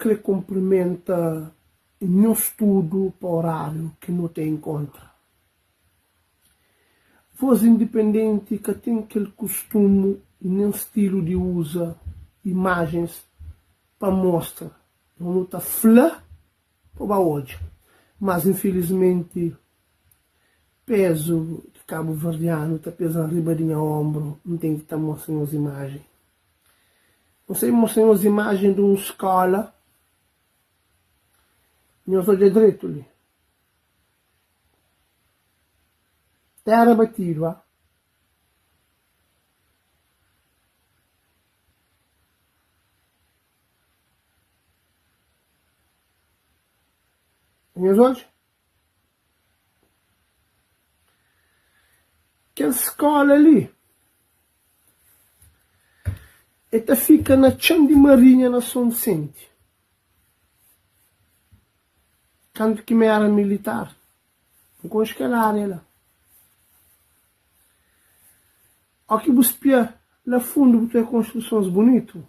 krê kunprimenta nhos tudu pa oráriu ki nu ta inkontra. Voz Indipendenti ka ten kel kustumu i nen stilu di uza imajens pa mostra, nu ta fla pa ba odja, mas infilismenti pezu di kabuverdianu ta peza riba di nha onbru, N ten ki ta mostra nhos imajen. N sta mostra nhos imajen di un skola, nhos odja dretu li. Tera batidu, a. Nhos odja? Kel skola li e ta fika na txan di marinha na Sonsenti. Kantu ki mi era militar, N konxe kel aria la. Ó ki bu spia la fundu bu ta odja konstrusons bunitu.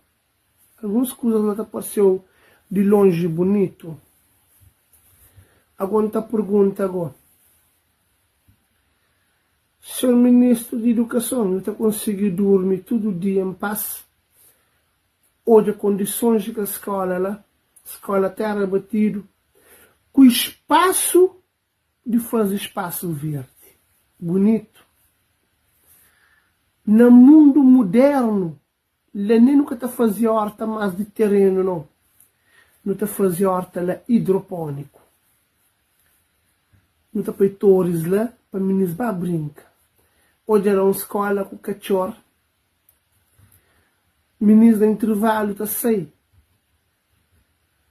Alguns kuzas la ta parse-u di lonji bunitu. Ago N ta pergunta ago, Senhor Ministru di Idukason, nhu ta konsigi durmi tudu dia en pas? Odja kondisons di kel skola la, skola tera batidu, ku spasu di faze spasu verdi bunitu. Na mundu mudernu, La nen nu ka ta faze orta mas di terenu no. Nu ta faze orta la idroponiku. Nu ta poi toris la pa minis ba brinka. Odja la un skola ku katxor. Minis na intervalu ta sai.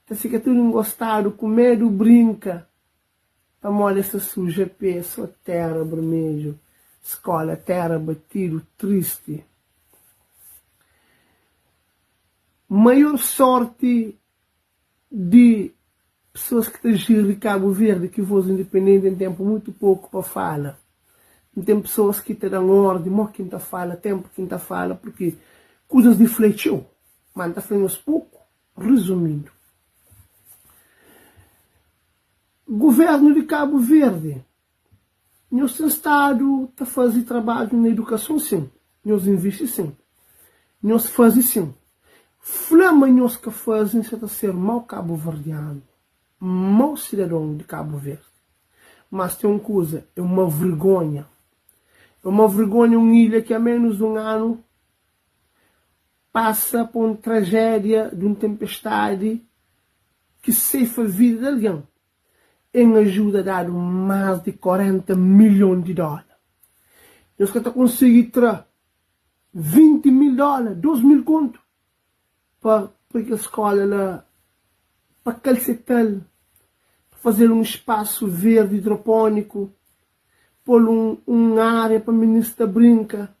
Ta fika tudu ngostadu ku medu brinka. Pamodi es ta suja pé so tera brumedju skola tera batidu tristi Maior sorti di pesoas ki ta jiri Kabu Verdi ki voz indipendenti N tenpu mutu poku pa fala N ten pesoas ki ta dan ordi mo ki N ta fala tenpu ki N ta fala purki kuzas di fla é txeu ma N ta fla nhos poku Resumindo, Governo di Cabo Verde, nhos ten stadu ta faze trabadju na edukason sin, nhos invisti sin, nhos faze sin. Fla ma nhos ka faze sa ta ser mau kabuverdianu, mau sidadon di Cabo Verde. Mas ten un kuza, é uma vergonha, é uma vergonha un ilha ki a menus di un anu Pasa pa un trajédia di un tenpestadi ki seifa vida di algen, en ajuda dadu más di 40 milhon di dóla. Nhos ka ta konsigi tra 20 mil dóla, 2 mil kontu, pa poi kel skóla la, pa kalseta-l, pa faze-l un spasu verdi idropóniku, pô-l un ária pa minis ta brinka.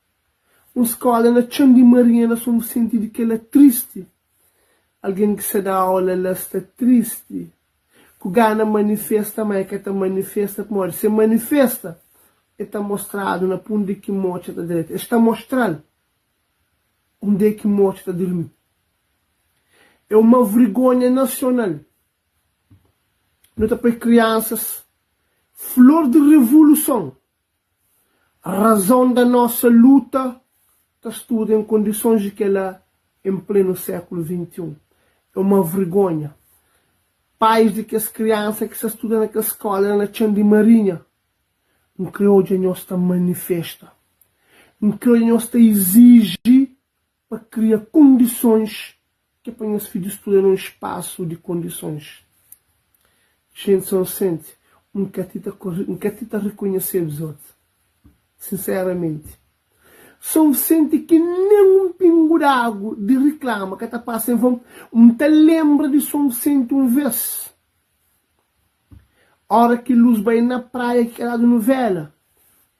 Un skola na txon di marinha na Son Visenti di kela tristi Algen ki sa da aula la sta tristi Ku gana manifesta ma e ka ta manifesta Pamodi se manifesta e ta mostradu na pundi ki motxa ta dreta Es ta mostral undé ki motxa ta durmi É uma vrigonha nasional Nu ta poi kriansas flor di revoluson Razon da nossa luta ta studa em kondisons di kela em plenu sékulu 21. É uma vergonha. Pais di kes kriansa ki sa studa na kel skola la na txan di marinha, N kre odja nhos ta manifesta. N kre odja nhos ta iziji pa kria kondisons ki é pa nhos fidju studa na un spasu di kondisons. Jenti Sonsente, N ka ti ta N ka ti ta rekonhesê bzot, sinseramenti. Son Visenti ki nen un pingu d'agu di riklama ka ta pasa en von. N ta lenbra di Son Visenti un ves, ora ki lus bai na praia ki ka dadu nuvela,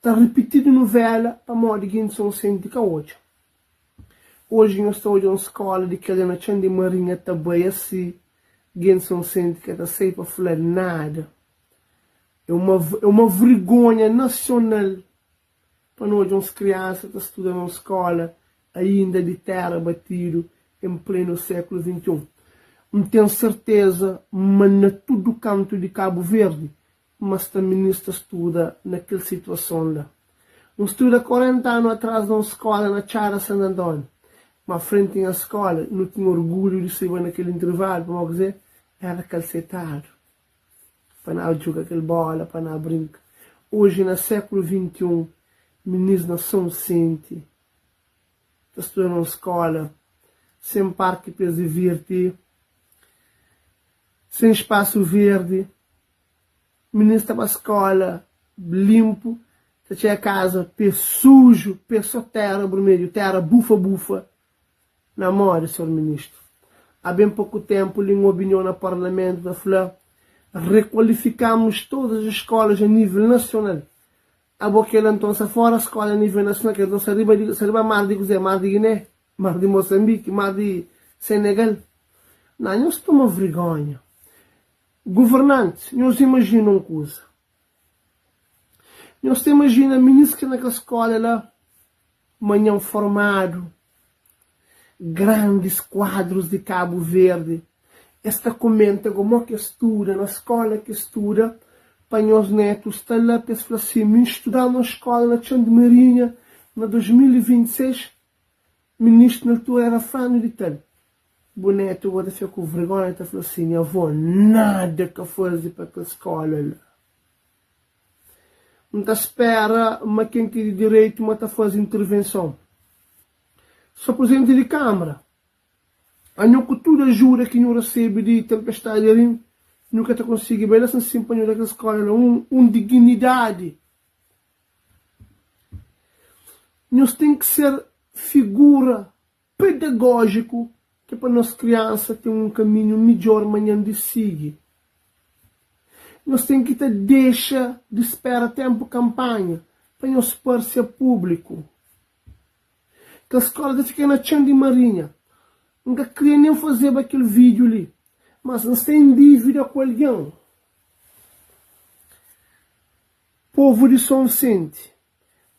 ta ripitidu nuvela pamodi genti Sonsenti ka odja. Oji nhos ta odja un skola di kel la na txon di marinha ta bai asi, gentis nosenti ka ta sai pa fla nada. É uma é uma vergonha nasional pa nu odja uns kriansa ta studa na un skola ainda di tera batidu en plenu sékulu 21. N ten serteza ma na tudu kantu di Kabu Verdi ma sta minis ta studa na kel situason la. N studa 40 anu atras na un skola na Txada Santu Antóniu. Ma frenti nha skola nu tinha orgulhu di saiba na kel intervalu pamodi kuzê? Era kalsetadu pa na djuga kel bola, pa na brinka. Oji na sékulu 21 minis na Son Visenti ta studa na un skola sen parki pa es divirti, sen spasu verdi. Minis ta ba skola linpu, ta txega kaza pé suju, pé so tera burmedju, tera bufa bufa. Na modi, Sor Ministru? Há ben poku tenpu li N obi nho na Parlamentu ta fla, Requalificamos todas as escolas a nível nacional. Abo kel anton sa fora skola a nível nacional, kel anton sa riba di, sa riba mar di kuzé? Mar di Guiné? Mar di Moçambique? Mar di Senegal? Ná, nhos toma vrigonha. Governantis, nhos imajina un kuza. Nhos ta imajina minis ki na kel skola la, manhan formadu, grandis kuadrus di Kabu Verdi, es ta kumenta gomo ki es studa, na skola ki es studa, pa nhos netu sta la pa es fla si, mi N studa na un skola na Txan di Marinha na 2026, ministru na altura era flanu di tal. Bu netu bo ta fika ku vergonha ta fla si, nha avó nada ka faze pa kel skola la. N ta spera ma ken ki di direitu ma ta faze intervenson. Sr. Presidenti di Kamara, anho ku tudu ajuda ki nhu rasebe di Tempestadi Erin, nhu ka ta konsigi bai la sin sin pa nhu da kel skola la un un dignidadi. Nhos ten ki ser figura pedagójiku ki pa nos kriansa ten un kaminhu midjór manhan di sigi. Nhos ten ki ta dexa di spera tenpu kanpanha pa nhos parse a públiku. Kel skóla ta fika na txan di Marinha. N ka kria nen fazeba kel vídiu li, mas N sta en dívida ku algen. Povu di Son Visenti,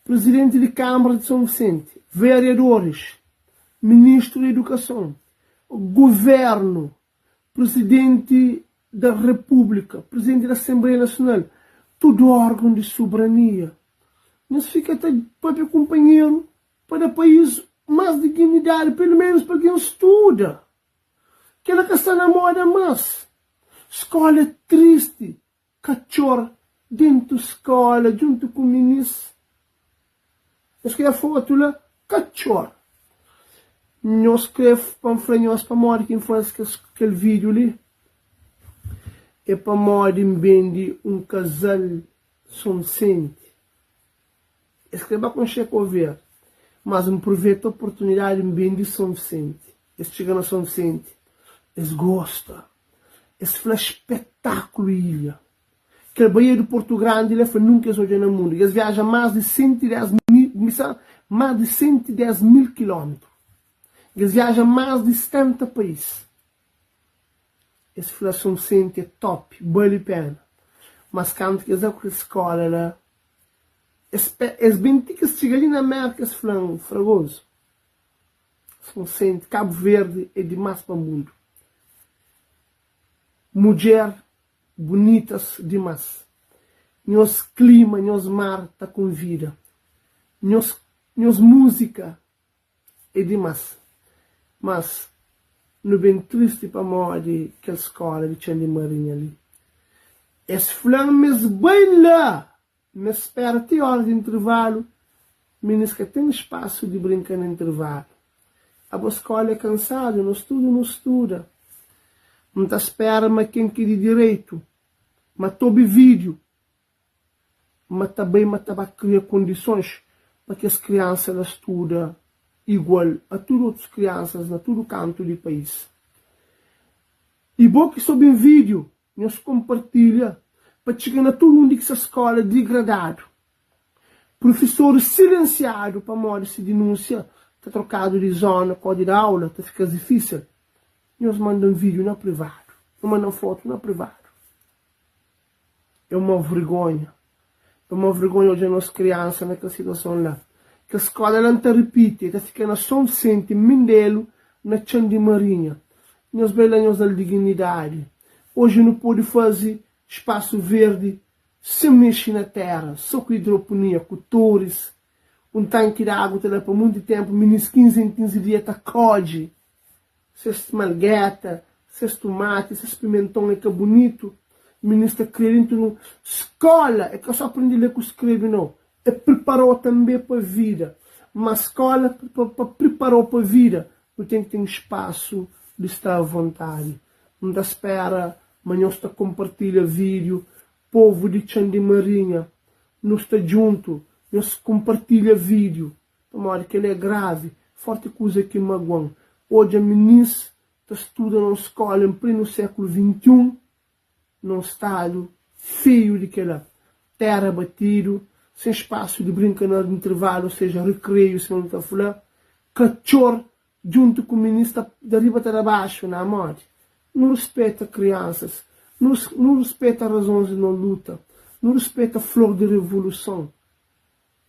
Presidenti di Kâmara di Son Visenti, vereadoris, Ministru di Edukason, Guvernu, Presidenti da Repúblika, Presidenti di Asenbleia Nasional, tudu órgon di soberania, nhos fika ta papia kunpanheru pa da país más dignidadi, pelu menus pa algen studa. Kela ka sta na moda más. Skóla é tristi. Katxor dentu skola djuntu ku minis. Nhos kre fotu la? Katxor! Nhos kre pa N fla nhos pamodi ki N faze kel vídiu li? É pamodi N bende un kazal Sonsenti. Es kre ba konxe Cabo Verde, mas N pruveta oportunidadi N ben di Son Vicente. Es txiga na Son Vicente, es gosta, es fla spetakulu ilha. Kel baía di Porto Grandi la fla nunka es odja na mundu. Es viaja mas di 110 mil, mas di 110 mil kilómetru. Es viaja mas di 70 país. Es fla Son Vicente é top, bali pena. Mas kantu ki es da ku kel skola la, Es es ben ti ki es txiga li na Merka es fla-m, Fragozu, Sonsente, Kabu Verdi é dimás pa mundu. Mudjer bunitas dimás. Nhos klima, nhos mar ta konvida. Nhos nhos múzika é dimás. Mas nu ben tristi pamodi kel skóla di Txan di Marinha li. Es fla-m ma es bai la! Ma es spera ti óra di intervalu, minis ka ten spasu di brinka na intervalu. Abo skóla é kansadu, nos tudu nu studa. N ta spera ma ken ki di direitu ma ta obi vídiu ma ta bai ma ta ba kria kondisons pa kes kriansa la studa igual a tudu otus kriansas na tudu kantu di país. I bo ki sta obi vídiu, Nhos konpartilha pa txiga na tudu undi ki sta skola digradadu, prufesoris silensiadu pamodi si dinúnsia ta trokadu di zona kodi di aula ta fika-s difísil. Nhos manda-m vídiu na privadu, nhos manda-m fotu na privadu. É uma vergonha, é uma vergonha odja nos kriansa na kel situason la. Kel skola la N ta ripiti, el ta fika na Son Visenti, Mindelu, na Txan di Marinha. Nhos bai la nhos dal dignidadi. Oji nu podi fazi spasu verdi sen mexi na tera, so ku idroponia, ku toris, un tanki di agu ta da pa munti tempu, minis 15 en 15 dia ta kodji ses malgeta, ses tumati, ses pimenton é ka bunitu, minis ta kria dentu nu skola, é ka so aprende le ku skrebe nau, é preparau tanbe pa vida, ma skola pa preparau pa vida Nu ten ki ten spasu di sta avontadi. N ta spera ma nhos ta konpartilha vídiu. Povu di Txan di Marinha, nu sta djuntu. Nhos konpartilha vídiu, pamodi kel-li é gravi. Forti kuza ki magua-m odja minis ta studa na un skóla en plenu sékulu 21. Num stadu feiu di kela, tera batidu, sen spasu di brinka na intervalu, ou seja, rikreiu sima nu ta fla, katxor djuntu ku minis ta da riba ta da baxu, na modi? Nu rispeta kriansas, nu nu rispeta razons di no luta, nu rispeta flor di revoluson,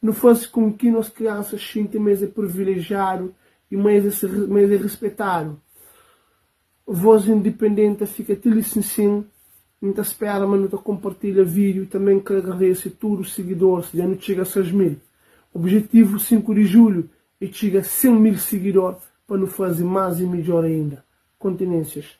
nu faze kon ki nos kriansas xinti ma es é privilejiadu i ma es é ma es é rispetadu. Voz independente ta fika ti li sin sin N ta spera ma nu ta compartilha video Também n kre agradece tudo seguidores Dja nu txiga 6 mil Objetivo 5 de julho é txiga 100 mil seguidor pa nu faze mais e midjor ainda Continências.